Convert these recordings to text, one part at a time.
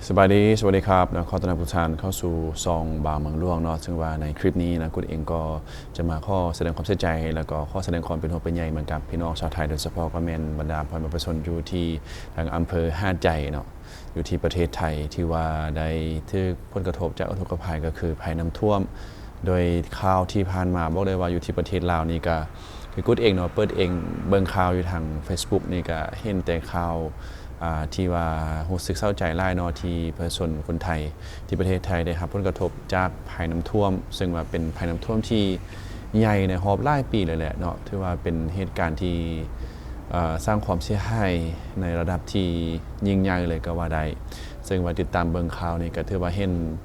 ສະບາຍດີ ສະຫວັດດີຄັບເນາະ ຂໍຕ້ອນຮັບທຸກທ່ານເຂົ້າສູ່ຊ່ອງບ່າວເມືອງຫຼວງເນາະ ເຊິ່ງວ່າໃນຄລິບນີ້ນະ ກຸດເອງກໍຈະມາຂໍສະແດງຄວາມເສຍໃຈ ແລ້ວກໍຂໍສະແດງຄວາມເປັນຫ່ວງເປັນໃຍເໝືອນກັບພີ່ນ້ອງຊາວໄທ ໂດຍສະເພາະກໍແມ່ນບັນດາພໍ່ແມ່ປະຊາຊົນຢູ່ທີ່ທາງອຳເພີຫາດໃຫຍ່ເນາະ ຢູ່ທີ່ປະເທດໄທ ທີ່ວ່າໄດ້ຖືກຜົນກະທົບຈາກອຸທົກກະໄພ ກໍຄືໄພນ້ຳຖ້ວມ ໂດຍຂ່າວທີ່ຜ່ານມາ ບອກໄດ້ວ່າຢູ່ທີ່ປະເທດລາວນີ້ກະ ຄືກຸດເອງເນາະ ເປີດເອງເບິ່ງຂ່າວຢູ່ທາງເຟສບຸກນີ້ກະເຫັນແຕ່ຂ່າວ ອ່າ ທີ່ວ່າຮູ້ສຶກເສົ້າໃຈຫຼາຍເນາະ ທີ່ປະຊາຊົນຄົນໄທ ທີ່ປະເທດໄທໄດ້ຮັບຜົນກະທົບຈາກໄພນ້ຳຖ້ວມ ເຊິ່ງວ່າເປັນໄພນ້ຳຖ້ວມທີ່ໃຫຍ່ໃນຮອບຫຼາຍປີເລີຍແຫຼະເນາະ ຖືວ່າເປັນເຫດການທີ່ ເອີ ສ້າງຄວາມເສຍຫາຍໃນລະດັບທີ່ຍິ່ງໃຫຍ່ເລີຍກໍວ່າໄດ້ ເຊິ່ງວ່າຕິດຕາມເບິ່ງຂ່າວນີ້ກໍຖືວ່າເຫັນ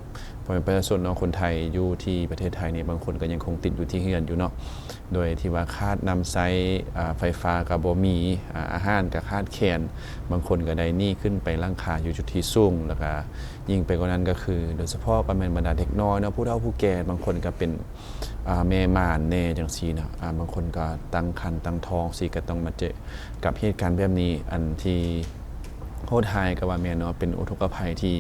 ພໍ່ແມ່ປະຊາຊົນເນາະ ຄົນໄທຢູ່ທີ່ປະເທດໄທນີ້ ບາງຄົນກໍຍັງຄົງຕິດຢູ່ທີ່ເຮືອນຢູ່ເນາະ ໂດຍທີ່ວ່າຂາດນ້ຳໃຊ້ ອາ ໄຟຟ້າກໍບໍ່ມີ ອາ ອາຫານກໍຂາດແຄນ ບາງຄົນກໍໄດ້ໜີຂຶ້ນໄປຫຼັງຄາຢູ່ຈຸດທີ່ສູງ ແລ້ວກໍຍິ່ງໄປກວ່ານັ້ນກໍຄື ໂດຍສະເພາະກໍແມ່ນບັນດາເດັກນ້ອຍເນາະ ຜູ້ເຖົ້າຜູ້ແກ່ ບາງຄົນກໍເປັນ ອາ ແມ່ໝານແດ່ຈັ່ງຊີ້ເນາະ ອາ ບາງຄົນກໍຕັ້ງຄັນຕັ້ງທ້ອງຊີ້ ກໍຕ້ອງມາເຈີກັບເຫດການແບບນີ້ ອັນທີ່ ໂຫດຮ້າຍກໍວ່າແມ່ນເນາະ ເປັນອຸທົກກະໄພທີ່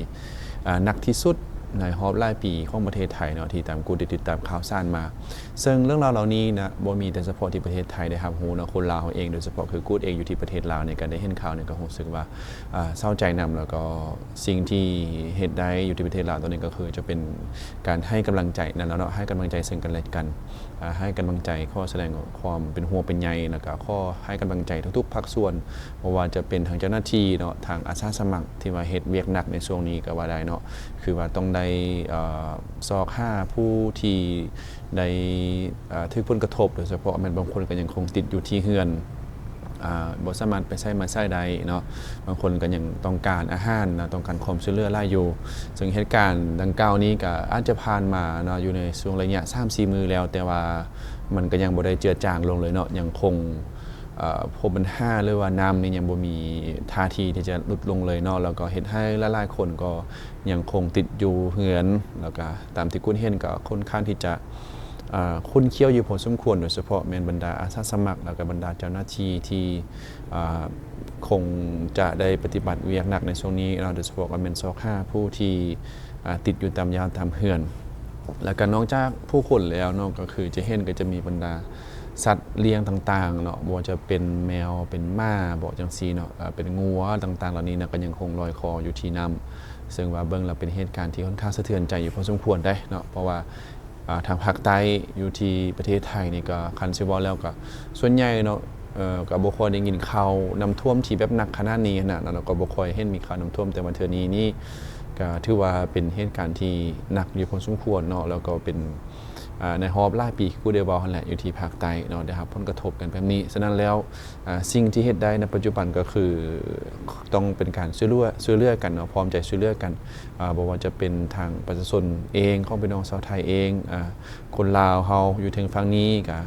ອາ ໜັກທີ່ສຸດໃນຮອບຫຼາຍປີຂອງປະເທດໄທເນາະ ທີ່ຕາມ ກູໄດ້ຕິດຕາມຂ່າວສານມາ ເຊິ່ງເລື່ອງລາວເຫຼົ່ານີ້ນະ ບໍ່ມີແຕ່ສະເພາະທີ່ປະເທດໄທໄດ້ຮັບຮູ້ເນາະ ຄົນລາວເຮົາເອງ ໂດຍສະເພາະຄືກູດເອງຢູ່ທີ່ປະເທດລາວນີ້ ກໍໄດ້ເຫັນຂ່າວນີ້ກໍຮູ້ສຶກວ່າ ອາ ເສົ້າໃຈນຳ ແລ້ວກໍສິ່ງທີ່ເຮັດໄດ້ຢູ່ທີ່ປະເທດລາວຕອນນີ້ ກໍຄືຈະເປັນການໃຫ້ກຳລັງໃຈນັ້ນແຫຼະເນາະ ໃຫ້ກຳລັງໃຈເຊິ່ງກັນແລະກັນ ອາ ໃຫ້ກຳລັງໃຈ ຂໍສະແດງຄວາມເປັນຫ່ວງເປັນໃຍ ແລ້ວກໍຂໍໃຫ້ກຳລັງໃຈທຸກໆພາກສ່ວນ ບໍ່ວ່າຈະເປັນທາງເຈົ້າໜ້າທີ່ເນາະ ທາງອາສາສະໝັກທີ່ວ່າເຮັດວຽກໜັກໃນຊ່ວງນີ້ກໍວ່າໄດ້ເນາະ ຄືວ່າຕ້ອງໄດ້ ເອີ ຊອກຫາຜູ້ທີ່ໄດ້ ເອີ ຖືກຜົນກະທົບ ໂດຍສະເພາະແມ່ນບາງຄົນກໍຍັງຄົງຕິດຢູ່ທີ່ເຮືອນ ອາ ບໍ່ສາມາດໄປໃຊ້ມາໃຊ້ໄດ້ເນາະ ບາງຄົນກໍຍັງຕ້ອງການອາຫານນະ ຕ້ອງການຄວາມຊ່ວຍເຫຼືອຫຼາຍຢູ່ ເຊິ່ງເຫດການດັ່ງກ່າວນີ້ກໍອາດຈະຜ່ານມາເນາະ ຢູ່ໃນຊ່ວງໄລຍະສາມສີ່ມື້ແລ້ວ ແຕ່ວ່າມັນກໍຍັງບໍ່ໄດ້ເຈືອຈາງລົງເລີຍເນາະ ຍັງຄົງ ເອີ ພົບບັນຫາ ຫຼືວ່ານ້ຳນີ້ຍັງບໍ່ມີທ່າທີທີ່ຈະຫຼຸດລົງເລີຍເນາະ ແລ້ວກໍເຮັດໃຫ້ຫຼາຍໆຄົນກໍຍັງຄົງຕິດຢູ່ເຮືອນ ແລ້ວກໍຕາມທີ່ກຸດເຫັນກໍຄ່ອນຂ້າງທີ່ຈະ ອ່າ ຂຸ້ນຂ້ຽວຢູ່ພໍສົມຄວນ ໂດຍສະເພາະແມ່ນບັນດາອາສາສະໝັກ ແລ້ວກໍບັນດາເຈົ້າໜ້າທີ່ທີ່ ອ່າ ຄົງຈະໄດ້ປະຕິບັດວຽກໜັກໃນຊ່ວງນີ້ເນາະ ໂດຍສະເພາະກໍແມ່ນຊອກຫາຜູ້ທີ່ ອ່າ ຕິດຢູ່ຕາມຢ່າງຕາມເຮືອນ ແລ້ວກໍນອກຈາກຜູ້ຄົນແລ້ວເນາະ ກໍຄືຈະເຫັນກໍຈະມີບັນດາສັດລ້ຽງຕ່າງໆເນາະ ບໍ່ວ່າຈະເປັນແມວ ເປັນໝາເບາະ ຈັ່ງຊີ້ເນາະ ເປັນງົວຕ່າງໆເຫຼົ່ານີ້ນະ ກໍຍັງຄົງລອຍຄໍຢູ່ທີ່ນ້ຳ ເຊິ່ງວ່າເບິ່ງແລ້ວເປັນເຫດການທີ່ຄ່ອນຂ້າງສະເທືອນໃຈຢູ່ພໍສົມຄວນເດ້ເນາະ ເພາະວ່າ ອ່າ ທາງພາກໃຕ້ຢູ່ທີ່ປະເທດໄທນີ້ກໍ ຄັນຊິເວົ້າແລ້ວກໍສ່ວນໃຫຍ່ເນາະ ເອີ ກໍບໍ່ຄ່ອຍໄດ້ຍິນຂ່າວນ້ຳຖ້ວມທີ່ແບບໜັກຂະໜາດນີ້ຫັ້ນນະ ແລ້ວກໍບໍ່ຄ່ອຍເຫັນມີຂ່າວນ້ຳຖ້ວມ ແຕ່ວ່າເທື່ອນີ້ນີ້ກໍຖືວ່າເປັນເຫດການທີ່ໜັກຢູ່ພໍສົມຄວນເນາະ ແລ້ວກໍເປັນ ອ່າ ໃນຮອບຫຼາຍປີ ຄືໄດ້ເວົ້າຫັ້ນແຫຼະ ຢູ່ທີ່ພາກໃຕ້ເນາະ ໄດ້ຮັບຜົນກະທົບກັນແບບນີ້ ສະນັ້ນແລ້ວ ອ່າ ສິ່ງທີ່ເຮັດໄດ້ໃນປັດຈຸບັນກໍຄື ຕ້ອງເປັນການຊ່ວຍເຫຼືອ ຊ່ວຍເຫຼືອກັນເນາະ ພ້ອມໃຈຊ່ວຍເຫຼືອກັນ ອ່າ ບໍ່ວ່າຈະເປັນທາງປະຊາຊົນເອງ ຂອງພີ່ນ້ອງຊາວໄທເອງ ອ່າ ຄົນລາວເຮົາຢູ່ເທິງຝັ່ງນີ້ກະ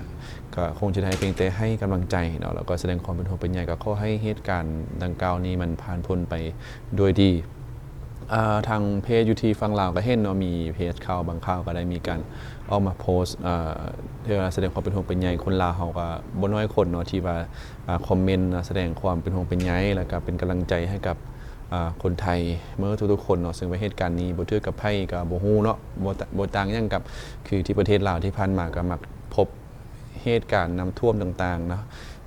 ກະຄົງຈະໄດ້ພຽງແຕ່ໃຫ້ກຳລັງໃຈເນາະ ແລ້ວກໍສະແດງຄວາມເປັນຫ່ວງເປັນໃຍ ກໍຂໍໃຫ້ເຫດການດັ່ງກ່າວນີ້ມັນຜ່ານພົ້ນໄປດ້ວຍດີ. ອ່າ ທາງເພຈຢູ່ທີ່ຝັ່ງລາວກໍເຫັນເນາະ ມີເພຈຂ່າວບາງຂ່າວກໍໄດ້ມີການອອກມາໂພສ ເອີ ເພື່ອສະແດງຄວາມເປັນຫ່ວງເປັນໃຍ ຄົນລາວເຮົາກໍບໍ່ໜ້ອຍຄົນເນາະ ທີ່ວ່າ ອ່າ ຄອມເມັນ ສະແດງຄວາມເປັນຫ່ວງເປັນໃຍ ແລ້ວກໍເປັນກຳລັງໃຈໃຫ້ກັບ ອ່າ ຄົນໄທເໝິດທຸກໆຄົນເນາະ ເຊິ່ງວ່າເຫດການນີ້ບໍ່ຖືກກັບໃຜກໍບໍ່ຮູ້ເນາະ ບໍ່ ບໍ່ຕ່າງຫຍັງກັບ ຄືທີ່ປະເທດລາວທີ່ຜ່ານມາກໍມັກພົບເຫດການນ້ຳຖ້ວມຕ່າງໆເນາະ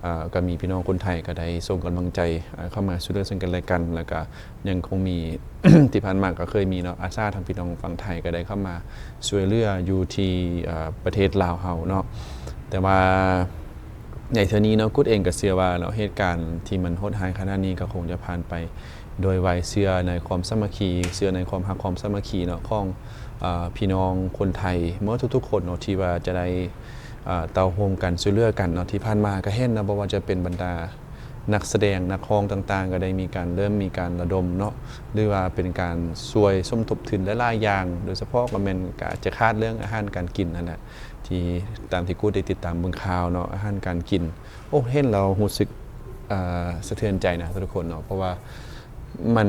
ອ່າ ກໍມີພີ່ນ້ອງຄົນໄທກໍໄດ້ສົ່ງກຳລັງໃຈ ອ່າ ເຂົ້າມາຊ່ວຍເຫຼືອເຊິ່ງກັນແລະກັນ ແລ້ວກໍຍັງຄົງມີ ທີ່ຜ່ານມາກໍເຄີຍມີເນາະ ອາສາທາງພີ່ນ້ອງຝັ່ງໄທກໍໄດ້ເຂົ້າມາຊ່ວຍເຫຼືອຢູ່ທີ່ ອ່າ ປະເທດລາວເຮົາເນາະ ແຕ່ວ່າ ໃນເທື່ອນີ້ເນາະ ກຸດເອງກໍເຊື່ອວ່າເນາະ ເຫດການທີ່ມັນໂຫດຮ້າຍຂະໜາດນີ້ກໍຄົງຈະຜ່ານໄປໂດຍໄວ ເຊື່ອໃນຄວາມສາມັກຄີ ເຊື່ອໃນຄວາມຮັກຄວາມສາມັກຄີເນາະ ຂອງ ເອີ ພີ່ນ້ອງຄົນໄທເໝິດທຸກໆຄົນເນາະ ທີ່ວ່າຈະໄດ້ ເອີ ເຕົ້າໂຮມກັນ ຊ່ວຍເຫຼືອກັນເນາະ ທີ່ຜ່ານມາກໍເຫັນເນາະ ບໍ່ວ່າຈະເປັນບັນດານັກສະແດງ ນັກຮ້ອງຕ່າງໆ ກໍໄດ້ມີການ ເລີ່ມມີການລະດົມເນາະ ຫຼືວ່າເປັນການຊ່ວຍສົມທົບທຶນຫຼາຍໆຢ່າງ ໂດຍສະເພາະກໍແມ່ນ ກໍອາດຈະຂາດເລື່ອງອາຫານການກິນຫັ້ນແຫຼະ ທີ່ຕາມທີ່ກູໄດ້ຕິດຕາມເບິ່ງຂ່າວເນາະ ອາຫານການກິນ ໂອ້ ເຫັນແລ້ວຮູ້ສຶກ ເອີ ສະເທືອນໃຈນະທຸກໆຄົນເນາະ ເພາະວ່າມັນ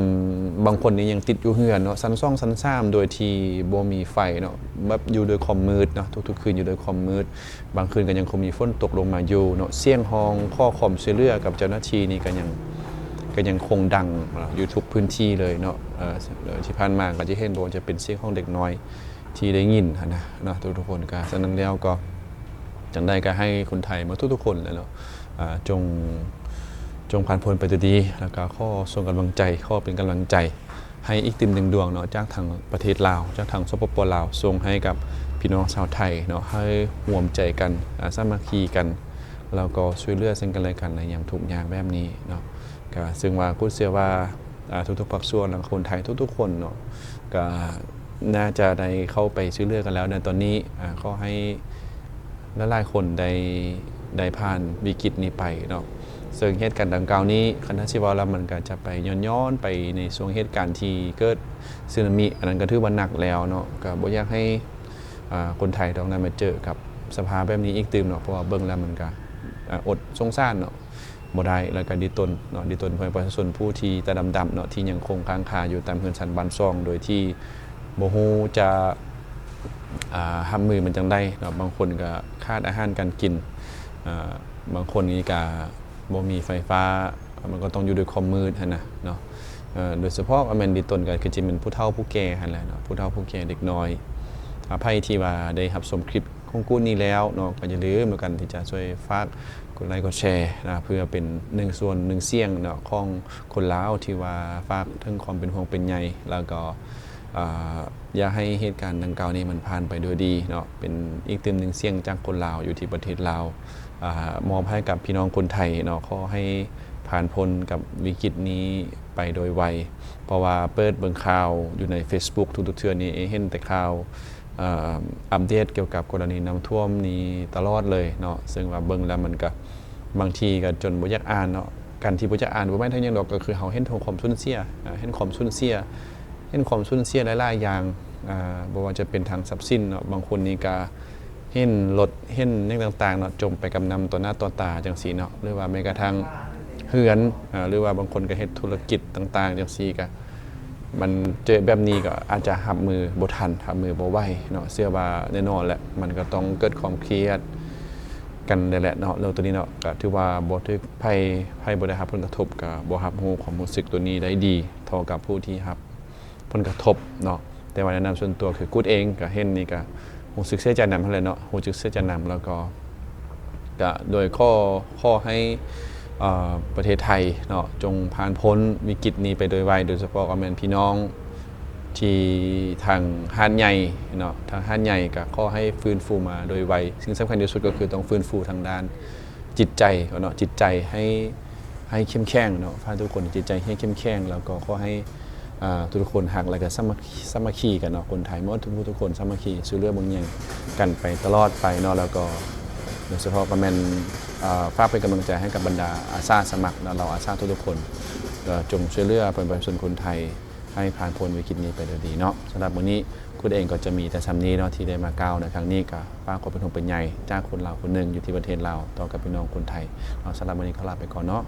ບາງຄົນນີ້ຍັງຕິດຢູ່ເຮືອນເນາະ ຊັ້ນສອງຊັ້ນສາມ ໂດຍທີ່ບໍ່ມີໄຟເນາະ ແບບຢູ່ໂດຍຄວາມມືດເນາະ ທຸກໆຄືນຢູ່ໂດຍຄວາມມືດ ບາງຄືນກໍຍັງຄົງມີຝົນຕົກລົງມາຢູ່ເນາະ ສຽງຮ້ອງຂໍຄວາມຊ່ວຍເຫຼືອກັບເຈົ້າໜ້າທີ່ນີ້ກໍຍັງ ກໍຍັງຄົງດັງຢູ່ທຸກພື້ນທີ່ເລີຍເນາະ. ເອີ ທີ່ຜ່ານມາກໍຈະເຫັນບໍ່ວ່າຈະເປັນສຽງຂອງເດັກນ້ອຍທີ່ໄດ້ຍິນຫັ້ນນະເນາະ ທຸກໆຄົນ. ກໍສະນັ້ນແລ້ວກໍ ຈັ່ງໃດກໍໃຫ້ຄົນໄທໝົດທຸກໆຄົນແຫຼະເນາະ ອ່າ ຈົ່ງ ຈົ່ງຜ່ານພົ້ນໄປດ້ວຍດີ ແລ້ວກໍຂໍສົ່ງກຳລັງໃຈ ຂໍເປັນກຳລັງໃຈໃຫ້ອີກຕື່ມໜຶ່ງດວງເນາະ ຈາກທາງປະເທດລາວ ຈາກທາງ ສປປ ລາວ ສົ່ງໃຫ້ກັບພີ່ນ້ອງຊາວໄທເນາະ ໃຫ້ຮ່ວມໃຈກັນ ອ່າ ສາມັກຄີກັນ ແລ້ວກໍຊ່ວຍເຫຼືອເຊິ່ງກັນແລະກັນໃນຍາມທຸກຍາກແບບນີ້ເນາະ. ກໍເຊິ່ງວ່າ ກູດເຊື່ອວ່າ ອ່າ ທຸກໆພາກສ່ວນ ແລະ ຄົນໄທທຸກໆຄົນເນາະ ກໍໜ້າຈະໄດ້ເຂົ້າໄປຊ່ວຍເຫຼືອກັນແລ້ວໃນຕອນນີ້. ອ່າ ຂໍໃຫ້ຫຼາຍໆຄົນໄດ້ ໄດ້ຜ່ານວິກິດນີ້ໄປເນາະ. ເຊິ່ງເຫດການດັ່ງກ່າວນີ້ ຄັນຖ້າຊິເວົ້າແລ້ວ ມັນກໍຈະໄປຍ້ອນໆໄປໃນຊ່ວງເຫດການທີ່ເກີດສຸນາມິ ອັນນັ້ນກໍຖືວ່າໜັກແລ້ວເນາະ. ກໍບໍ່ຢາກໃຫ້ ອ່າ ຄົນໄທຕ້ອງໄດ້ມາເຈີກັບສະພາບແບບນີ້ອີກຕື່ມເນາະ ເພາະວ່າເບິ່ງແລ້ວມັນກໍ ອ່າ ອົດສົງສານເນາະ ບໍ່ໄດ້ ແລ້ວກໍດີຕົນເນາະ ດີຕົນພໍ່ແມ່ປະຊາຊົນຜູ້ທີ່ຕາດຳໆເນາະ ທີ່ຍັງຄົງຄ້າງຄາຢູ່ຕາມເຮືອນຊານບ້ານຊ່ອງ ໂດຍທີ່ບໍ່ຮູ້ຈະ ອ່າ ຮັບມືມັນຈັ່ງໃດເນາະ. ບາງຄົນກໍຂາດອາຫານການກິນ ອ່າ ບາງຄົນນີ້ກໍບໍ່ມີໄຟຟ້າ ມັນກໍຕ້ອງຢູ່ດ້ວຍຄວາມມືດຫັ້ນນະເນາະ. ເອີ ໂດຍສະເພາະກໍແມ່ນດີຕົນກໍຄືຊິແມ່ນຜູ້ເຖົ້າຜູ້ແກ່ຫັ້ນແຫຼະເນາະ ຜູ້ເຖົ້າຜູ້ແກ່ ເດັກນ້ອຍ. ອາ ໃຜທີ່ວ່າໄດ້ຮັບຊົມຄລິບຂອງກູດນີ້ແລ້ວເນາະ ກໍຢ່າລືມແລ້ວກັນທີ່ຈະຊ່ວຍຝາກ ກົດໄລກົດແຊນະ ເພື່ອເປັນໜຶ່ງສ່ວນໜຶ່ງສຽງເນາະ ຂອງຄົນລາວທີ່ວ່າຝາກເຖິງຄວາມເປັນຫ່ວງເປັນໃຍ ແລ້ວກໍ ອ່າ ຢາກໃຫ້ເຫດການດັ່ງກ່າວນີ້ມັນຜ່ານໄປໂດຍດີເນາະ ເປັນອີກຕື່ມໜຶ່ງສຽງຈາກຄົນລາວຢູ່ທີ່ປະເທດລາວ ອ່າ ມອບໃຫ້ກັບພີ່ນ້ອງຄົນໄທເນາະ. ຂໍໃຫ້ຜ່ານພົ້ນກັບວິກິດນີ້ໄປໂດຍໄວ ເພາະວ່າເປີດເບິ່ງຂ່າວຢູ່ໃນເຟສບຸກທຸກໆເທື່ອນີ້ ເຫັນແຕ່ຂ່າວ ເອີ ອັບເດດກ່ຽວກັບກໍລະນີນ້ຳຖ້ວມນີ້ຕະຫຼອດເລີຍເນາະ ເຊິ່ງວ່າເບິ່ງແລ້ວມັນກະ ບາງທີກະຈົນບໍ່ຢາກອ່ານເນາະ. ການທີ່ບໍ່ຢາກອ່ານບໍ່ແມ່ນທາງຫຍັງດອກ ກໍຄືເຮົາເຫັນເຖິງຄວາມສູນເສຍ ເຫັນຄວາມສູນເສຍ ເຫັນຄວາມສູນເສຍຫຼາຍໆຢ່າງ ບໍ່ວ່າຈະເປັນທາງຊັບສິນເນາະ ບາງຄົນນີ້ກະເຫັນລົດ ເຫັນຫຍັງຕ່າງໆເນາະ ຈົມໄປກັບນ້ຳຕໍ່ໜ້າຕໍ່ຕາຈັ່ງຊີ້ເນາະ ຫຼືວ່າແມ້ກະທັ່ງເຮືອນ ຫຼືວ່າບາງຄົນກະເຮັດທຸລະກິດຕ່າງໆຈັ່ງຊີ້ ກະ ມັນເຈີແບບນີ້ກໍອາດຈະຮັບມືບໍ່ທັນ ຮັບມືບໍ່ໄຫວເນາະ. ເຊື່ອວ່າແນ່ນອນແຫຼະ ມັນກໍຕ້ອງເກີດຄວາມຄຽດກັນແຫຼະເນາະ ເລື່ອງໂຕນີ້ເນາະ. ກໍຖືວ່າບໍ່ຖືກໃຜ ໃຜບໍ່ໄດ້ຮັບຜົນກະທົບ ກໍບໍ່ຮັບຮູ້ຄວາມຮູ້ສຶກໂຕນີ້ໄດ້ດີເທົ່າກັບຜູ້ທີ່ຮັບຜົນກະທົບເນາະ. ແຕ່ວ່າໃນນາມສ່ວນຕົວຄືກູດເອງກໍເຫັນນີ້ກໍຮູ້ສຶກເສຍໃຈນຳຫັ້ນແຫຼະເນາະ ຮູ້ສຶກເສຍໃຈນຳ ແລ້ວກໍ ກະໂດຍຂໍ ຂໍໃຫ້ ເອີ ປະເທດໄທເນາະ ຈົ່ງຜ່ານພົ້ນວິກິດນີ້ໄປໂດຍໄວ ໂດຍສະເພາະກໍແມ່ນພີ່ນ້ອງທີ່ທາງຫາດໃຫຍ່ເນາະ ທາງຫາດໃຫຍ່ກໍຂໍໃຫ້ຟື້ນຟູມາໂດຍໄວ. ສິ່ງສຳຄັນທີ່ສຸດກໍຄືຕ້ອງຟື້ນຟູທາງດ້ານຈິດໃຈເນາະ ຈິດໃຈໃຫ້ ໃຫ້ເຂັ້ມແຂງເນາະ ຝາກທຸກຄົນຈິດໃຈໃຫ້ເຂັ້ມແຂງ ແລ້ວກໍຂໍໃຫ້ ອ່າ ທຸກໆຄົນຮັກ ແລ້ວກໍສາມັກ ສາມັກຄີກັນເນາະ. ຄົນໄທໝົດທຸກຜູ້ທຸກຄົນສາມັກຄີ ຊ່ວຍເຫຼືອເບິ່ງແຍງກັນໄປຕະຫຼອດໄປເນາະ. ແລ້ວກໍໂດຍສະເພາະກໍແມ່ນ ອ່າ ຝາກເປັນກຳລັງໃຈໃຫ້ກັບບັນດາອາສາສະໝັກເນາະ ເຫຼົ່າອາສາທຸກໆຄົນ ກໍຈົ່ງຊ່ວຍເຫຼືອປະຊາຊົນຄົນໄທໃຫ້ຜ່ານພົ້ນວິກິດນີ້ໄປໂດຍດີເນາະ. ສຳລັບມື້ນີ້ ກູດເອງກໍຈະມີແຕ່ສ່ຳນີ້ເນາະ ທີ່ໄດ້ມາກ່າວໃນຄັ້ງນີ້ ກໍຝາກຄວາມເປັນຫ່ວງເປັນໃຍຈາກຄົນລາວຄົນໜຶ່ງຢູ່ທີ່ປະເທດລາວ ຕໍ່ກັບພີ່ນ້ອງຄົນໄທເນາະ. ສຳລັບມື້ນີ້ຂໍລາໄປກ່ອນເນາະ.